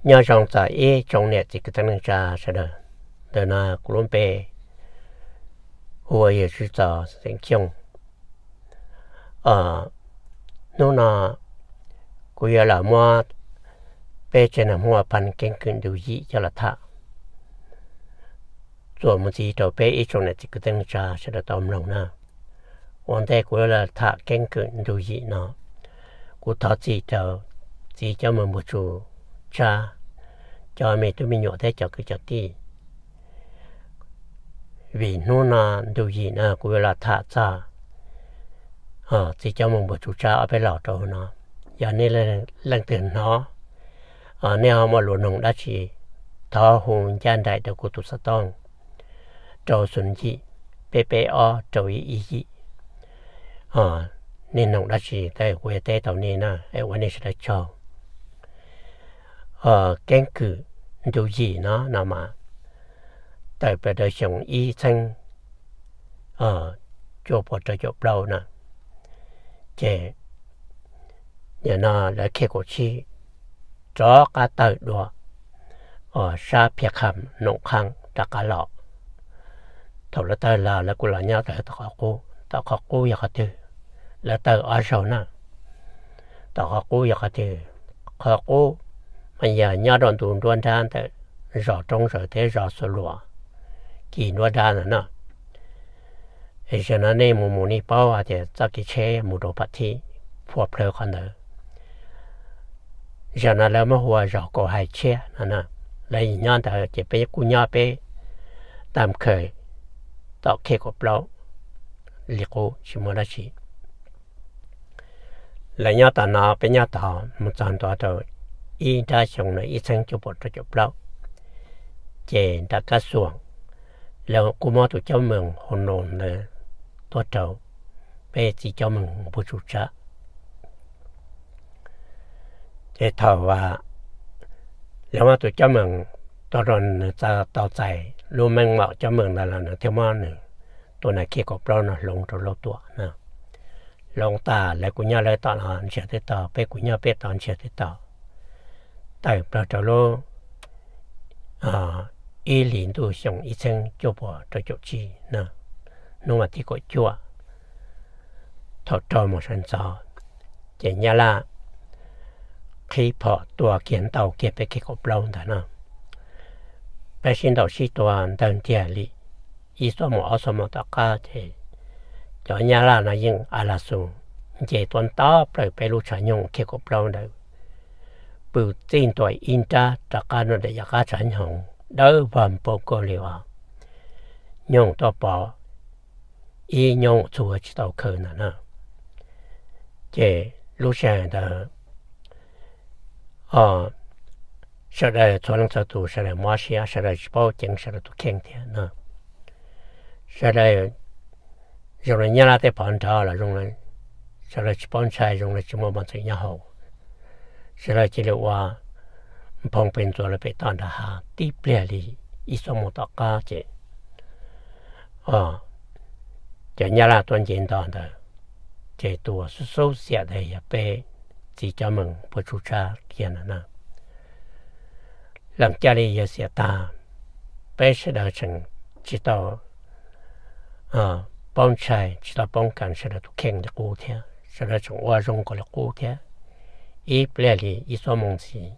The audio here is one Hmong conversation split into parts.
Nyob zoo txog ib tsoom niam txiv kwv tij neej tsa sawv daws. Ntawm no kuv lub npe hu ua Yawg Tswv Txos xeem Xyooj. Hnub no kuv yuav los muab peb tsev neeg Hmoob Vaj Phab keeb kwm ntu yim coj los tham txuas mus ntxiv rau peb ib tsoom niam txiv kwv tij neej tsa sawv daws tau mloog na. Ua ntej kuv yuav los tham keeb kwm ntu yim no, kuv thov txim rau txiv Coj Meem Npuag Tsu Tsab, cov me tub me nyuam thiab cov kwv cov tij, vim hnub no ntu yim no kuv yuav los tham txog txiv Coj Meem Npuag Tsu Tsab ob peb los rau hauv no. Yog nej leej twg hnov, nej ho muaj lus noog dab tsi, thov hu ncaj nraim rau kuv tus xov tooj rau xoom yim peb peb ob rau ib ib yim. Nej noog dab tsi kuv yuav teb tau nej na, es ua nej sawv daws tsaug. Keeb kwm ntu yim no no mas tawm plaws rau xyoo ib txheeb cuaj puas rau caum plaub na, ces nim no lawv Khej Kaum Tsib rov qab tawm dua sab Phiaj Kham Noom Qhaab rov qab los. Thaum lawv tawg los lawv kuj los nyob tom qhov qub. Tom qhov qub yog qhov twg? Lawv tawg ob zaug na. Tom qhov qub yog qhov twg? Qhov qub mas yog nyob rau ntu nruab nrab ntawm zos Roob Zaws thiab zos Xus Luas, kis nruab nrab ntawd no. Zaum no nej mus mus nej paub hais tias txoj kev tsheb mus rau Phav Thib phua plawg qhov ntawd. Zaum no lawv muab hu ua zos Kaum Hais Tshiab no. Lawv nyob ntawd ces peb kuj nyob peb tam khawm tom Khej Kaum Plaub li qub tsis muaj dab tsi. Lawv nyob tom no peb nyob tod mus txog ntua rau ib nrab xyoo no ib txheeb cuaj puas rau caum plaub, ces nram Kab Xuam lawv kuj muab tus Coj Meem Hoo Noos ntawd tuaj rau peb txiv Coj Meem Npuag Tsu Tsab. Ces thaum lawv muab tus Coj Meem tuaj rau nws tau txais lub meej mom Coj Meem ntawd los nws thiaj muab nws tus nas Khej Kaum Plaub no hloov rau Lauj Tuam na. Hloov tas lawv kuj nyob lawv tom no ntsiag twb to, peb kuj nyob peb tom ntsiag twb to. Tawm plaws rau lub ib hlis ntuj xyoo ib txheeb cuaj puas rau caum tsib na, hnub vas thib kaum cuaj thaum rau moos sawv ntxov, ces Nyab Laj qhib phom tua kiag ntaus kiag peb Khej Kaum Plaub ntawd na. Peb sib ntaus sib tua ntawg ntiag li ib xuab moos ob xuab moos tom qab ces cov Nyab Laj no yeej a la xus nce tuaj nto plaws peb lub tshav nyoog Khej Kaum Plaub ntawd, pw txij ntua ib nrab rov qab no daim yav qab tshav nyoog dawb vog npaum kawg li os. Nyoog tuaj pov ib nyoog txhua tsis tau khaws ntawd na. Ces lub sij hawm ntawd sawv daws txhua leej txhua tus sawv daws mob siab, sawv daws tsis paub ceev sawv daws tus kheej thiab no. Sawv daws zoo li Nyab Laj tej phov nrov los zoo li sawv daws tsis paub ntshai, zoo li tsis muaj mos txwv nyob hauv. Sawv daws cia li ua nphoo pes ntxuav lawm pem toj nram hav tib pliag li ib xuab moos tom qab ces cov Nyab Laj tuaj nce nto ntawd, ces tus uas xub xub xiam ntawd yog peb txiv Coj Meem Npuag Tsu Tsab kiag ntawd na. Lees caj li yawg xiam tag, peb sawv daws tseem tsis tau paub ntshai, tsis tau poob kas sawv daws tus kheej li qub thiab, sawv daws tseem ua zoo nkaus li qub thiab. Ib pliag li ib xuab moos ntxiv,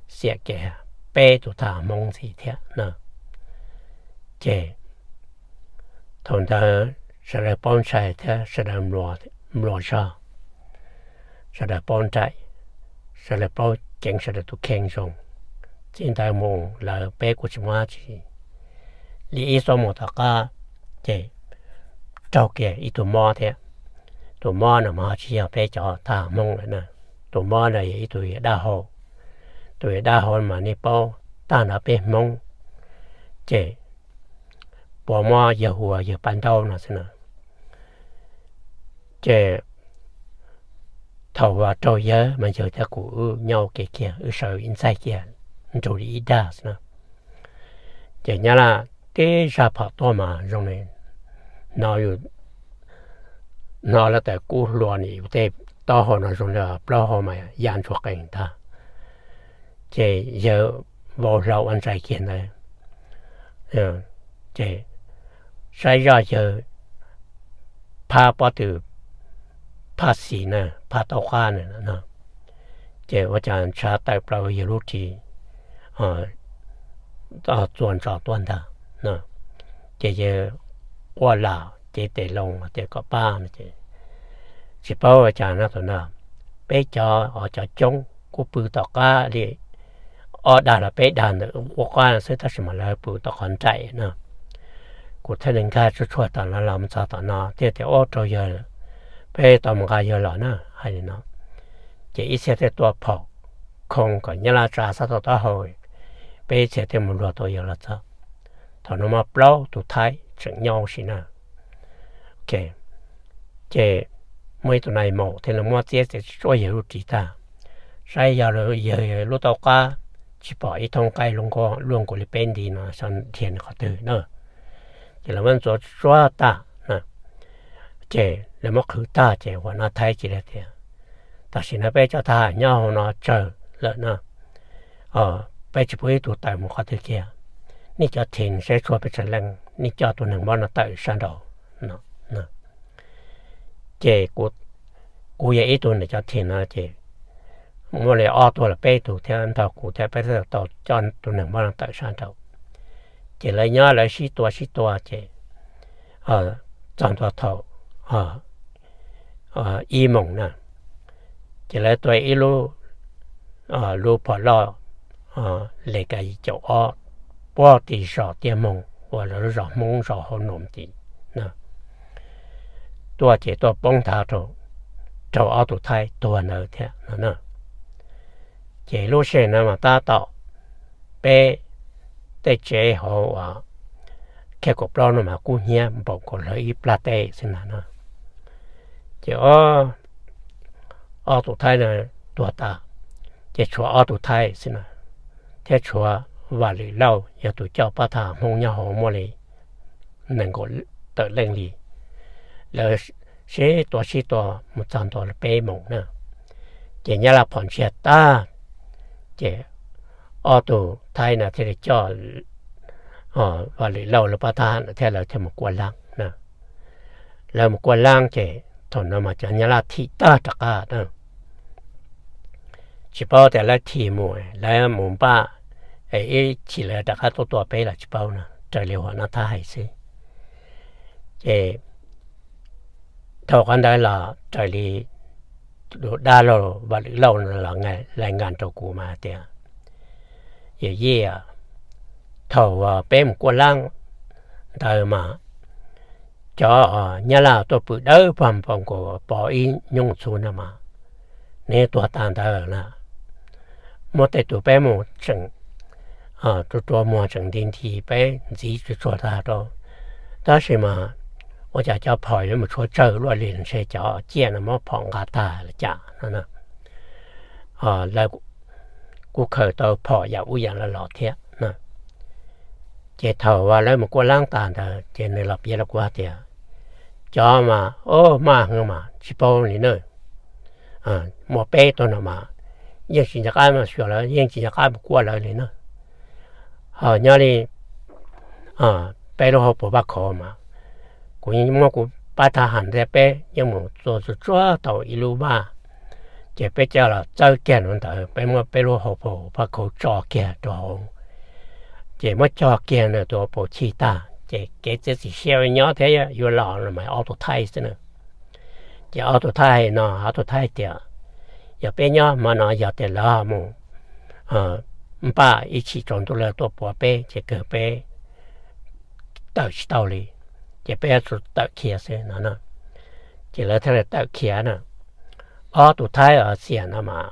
xiam kiag peb tus thaj Hmoob ntxiv thiab na. Ces thaum ntawd sawv daws paub ntshai thiab sawv daws mluas zog, sawv daws paub nraim, sawv daws paub ceev sawv daws tus kheej zoo. Txij ntawd mus lawm peb kuj tsis muaj dab tsi. Li ib xuab moos tom qab, ces raug kiag ib tug mob thiab. Tus mob no mas ho tsis yog peb cov thaj Hmoob lawm na. Tus mob no yog ib tug yawg dab hau. Tus yawg dab hau mas nej paub, tag nrho peb Hmoob ces puas mob yawg hu ua yawg Paj Ntaub no xwb na. Ces thaum uas raug yawg mas yawg thiab kuv wb nyob ua ke kiag, wb sawv ib ntxaig kiag nrug li ib dag xwb na. Ces Nyab Laj tib zaj phom tuaj mas zoo li hnov yus hnov lawv tawm kub hlua ni yus tej taub hau no zoo li plaub hau mas ya ntsuag qees ntag. Ces yawg vau hlo ua ntsais kiag ntawd, ces saib zoj yawg phab pob tw phab xis na, phab taub qab na, ces ua cas ntshav tawm plaws yawg lub ris txuas ntsos tuaj ntag. Ces yawg quaj lam cev tes loo tias kom pab no ces tsis paub ua cas no thaum no peb cov, cov coob kuj pw tom qab li ob dag los peb dag ntawm quj qab xwb tab sis mas lawv pw tom qhov nraim na. Kuv thiaj li nkag tsuag tsuag tom no los mus txog tom no thiaj tias ua rau yawg, peb tau mus nqa yawg los na hais li no. Ces ib txhia thiaj tua phom khoo kom nyab laj tsa sab tau taub hau, peb ib txhia thiaj mus luag tau yawg los txog. Thaum no muaj plaub tus thaib tseem nyob ua si na. Ces muaj ib tug nais maum thiaj li muab txiab txiav tsuab yawg lub ris tag, saib yog yawg lub taub qab tsis pom ib thoob nqaij luaj nkaus li peb nti no xyov dhia nws qhov twg na. Ces lawv muab ntxuav tsuab tag, ces lawv muab qhwv tag ces huam nab thaib cia li tias tam sim no peb cov thab ham nyob hauv no tsawg lawm no, peb tsis pub ib tug tawm mus qhov twg kiag. Nej cov thim saib tshuav peb tsev leej, nej coj tus neeg mob no tawm sab nraud. Ces kuv yog ib tug ntawm cov thim no ces muaj li ob tug los peb tug thiab nrog kuv thiab peb thiaj tau coj tus neeg mob no tawm sab nraud. Ces lawv nyob lawv sib tua sib tua ces txog ntua thaum ib moos na, ces lawv tua ib lub, lub phom loj, le ka yim caum ob, puag tim zos Tiaj Moog uas lawv lub zos Hmoob zos hauv Noom Tim na. Tuaj ces tuaj poob nthav rau, rau ob tug thaib tuag ntawd thiab no na. Ces lub sij hawm no mas tab tom peb tej tsev hauv uas Khej Kaum Plaub no mas kub hnyiab npaum nkaus li ib plag teb xwb ntag no. Ces ob tug thaib no tuag tas, ces tshuav ob tug thaib xwb na, thiab tshuav Vam Lwm Lauj yog tus coj pab thab ham Hmoob nyob hauv muaj li nees nkaum tawm leej li. Lawv sib tua sib tua mus txog ntua peb moos na, ces nyab laj phom ntsiag tag, ces ob tug thaib no thiaj li coj Vam Lwm Lauj lawv pab thab ham thiab lawv thiaj mus Kuaj Laab na. Lawv mus Kuaj Laab ces thaum no mas cov nyab laj thim tag rov qab na. Tsis paub tias lawv thim mus lawv mus npaj, ib chim lawv rov qab tuaj tua peb los tsis paub no, raws li huam nab thab hais xwb. Ces thaum qhov ntawd los raws li tus dab laug Vam Lwm Lauj los nqa rau kuv mas hais tias, Yawm yij, thaum peb mus Kuaj Laab ntawd mas cov nyab laj tuaj pw dawb paug npaum nkaus pov ib nyuj txhuv no mas, nws tuag tas ntawd na. Muaj tej tus peb mus tseem rua rua muag tseem nti nti peb ntxiv tsuag tsuag tag rau, tab sis mas ua cas cov phom yuav mus tshuav tsawg luaj li, ntshe cov ciaj no muab phom nqa tag los cas no. Lawv kuj khaws tau phom yam ub yam no los thiab no. Ces thaum lawv mus Kuaj Laab tas ntawd ces nws los piav rau kuv hais tias, cov mas, o, maj heev mas tsis paub li na. Muaj peb tug no mas yeej tsis nco qab mus xyuas lawv, yeej tsis nco qab mus kuaj lawv li na. Ho nyob li peb lub hauv paus Vaj Khauv mas kuv muab kuv pab thab ham thiab peb yeej mus txua txua tsuag tau ib lub vaj, ces peb coj los txawb kiag nraum ntawd, peb muab peb lub hauv paus Vaj Khauv tso kiag rau hauv, ces muab cog kiag ntawm tus hauv paus chij tag, ces kev txiav txim siab nyob thiab yuav los no mas ob tug thaib xwb na. Ces ob tug thaib hais no, ob tug thaib tias, yog peb nyob hmo no yog tias lawv ho mus npaj ib chim tsaus ntuj lawv tuaj puav peb ces kawg peb tawm tsis tau li, ces peb yuav tsum tawm khiav xwb no na. Ces lawv thiaj li tawm khiav na. Ob tug thaib xiam no mas,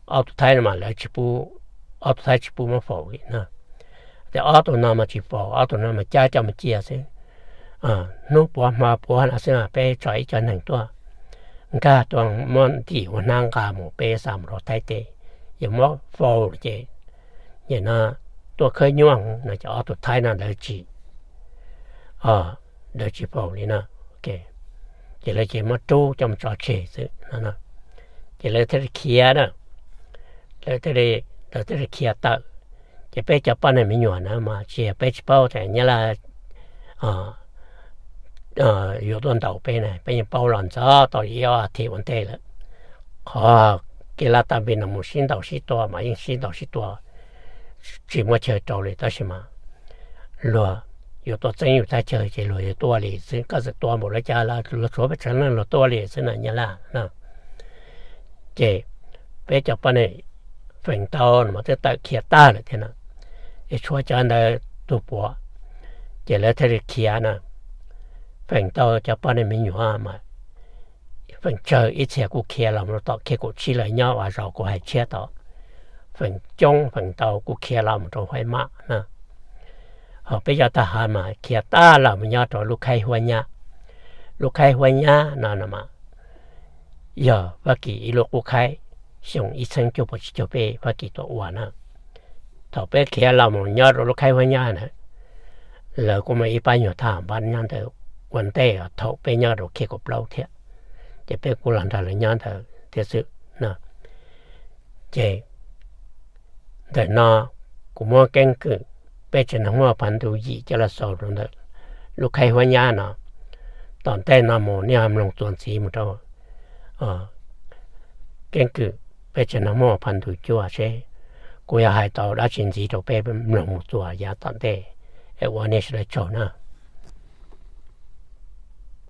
ob tug thaib no mas lawv tsis pub, ob tug thaib tsis pub muab faus li na. Ces ob tug no mas tsis faus, ob tug no mas cab coj mus cia xwb. Hnub puav hmo puav no xwb mas peb tso ib co neeg tuaj nkag tuaj muab ntim ua hnab nqa mus, peb xa mus rau Thaib teb, yog muab faus ces nim no tuaj khawb nyuaj no ces ob tug thaib no lawv tsis, lawv tsis faus li na. Ces lawv ces muab rub coj mus tso tseg xwb no. Ces lawv thiaj li khiav na, lawv thiaj li lawv thiaj li khiav tawm. Ces peb cov poj niam me nyuam na mas tsis yog peb tsis paub tias Nyab Laj yuav tuaj ntaus peb na, peb yeej paub los ntxov tau ib ob thiv ua ntej lawm. Qhov kev laj tag npi no mus sib ntaus sib tua mas yeej sib ntaus sib tua tsis muaj chaw rau li, tab sis mas luag yuav tuaj txeeb yus thaj chaw ces luag yuav tuaj li xwb, koj txawm tua npaum li cas los luag tshuav peb tsev neeg luag tuaj li xwb na Nyab Laj na. Ces peb cov poj niam feem ntau mas twb tawm khiav tag lawm thiab na, es tshuav cov ntawd tus puav, ces lawv thiaj li khiav na. Feem ntau cov poj niam me nyuam mas feem tsawg ib txhia kuj khiav los mus rau tom Khiav Kaum Tsib lawm nyob uas zaum kuv hais tshiab tod. Feem coob feem ntau kuj khiav los mus rau Huaib Maj na. Ho peb cov thaj hav mas khiav tag los mus nyob rau lub khaib Huab Nyab. Lub khaib Huab Nyab no no mas yog Fab Kis ib lub qub khaib xyoo ib txheeb cuaj puas tsib caug peb Fab Kis tuaj ua na. Thaum peb khiav los mus nyob rau lub khaib Huab Nyab na, lawv kuj muaj ib pab nyuag thaj hav npab nyob ntawd ua ntej thaum peb nyob rau Khiav Kaum Plaub thiab, ces peb kuj los nrog lawv nyob ntawd thiab xwb no. Ces ntawm no kuv muab keeb kwm peb tsev neeg Hmoob Phav Ntus yim coj los xaus rau ntawm lub khaib Huab Nyab no. Tom ntej no mus nej ho mloog txuas ntxiv mus rau keeb kwm peb tsev neeg Hmoob Phav Ntus cuaj seb kuv yuav hais tau dab tsi ntxiv rau peb mloog mus txuas yav tom ntej. Es ua nej sawv daws tsaug na.